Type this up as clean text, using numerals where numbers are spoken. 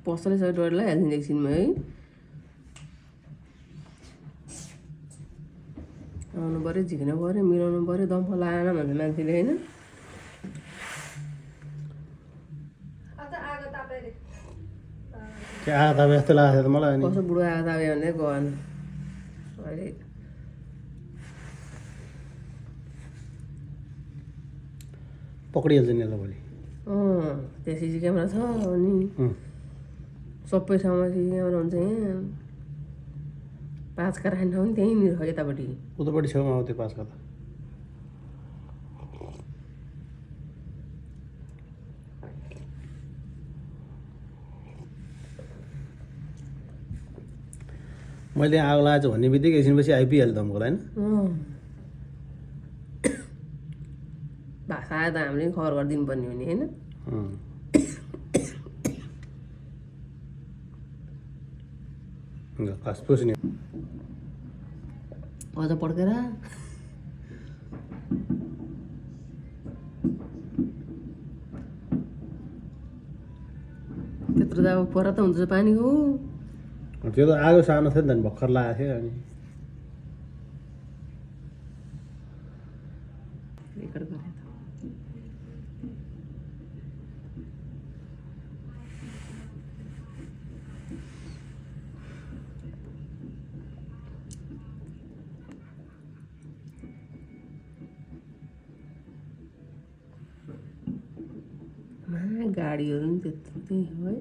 पसलै सबै डर लगाइहाल्छ एकछिनमा है। आउनु पऱ्यो, झिक्नु पऱ्यो, मिलाउनु पऱ्यो, दम्फ लगाएन भन्छ मान्छेले होइन। आगो तापे जस्तो लागेको थियो त मलाई। कसो बुढो आगो तापे भन्दै गएन अहिले। पक्रिहाल्छ नि यसलाई भोलि। त्यहाँ सिसी क्यामेरा छ अनि सबै ठाउँमा सिसी क्यामेरा हुन्छ। यहाँ 5 राख्ने ठाउँ पनि त्यहीँनिर छ यतापट्टि। उतापट्टि छेउमा आउँथ्यो 5 त। मैले त्यहाँ आगो लगाएको छु भन्ने बित्तिकै एकछिनपछि आइपुगिहाल्यो दमकल होइन। भाषा आयो त हामीले खबर गरिदिनु पर्ने हुने होइन। घाँस नि अझ पड्केर त्यत्रो त अब पर त हुन्छ पानीको। त्यो त आगो सानो थियो नि त भर्खर लागेको थियो अनि रेकर्ड गरे त। गाडीहरू पनि त्यत्रो त्यही हो है।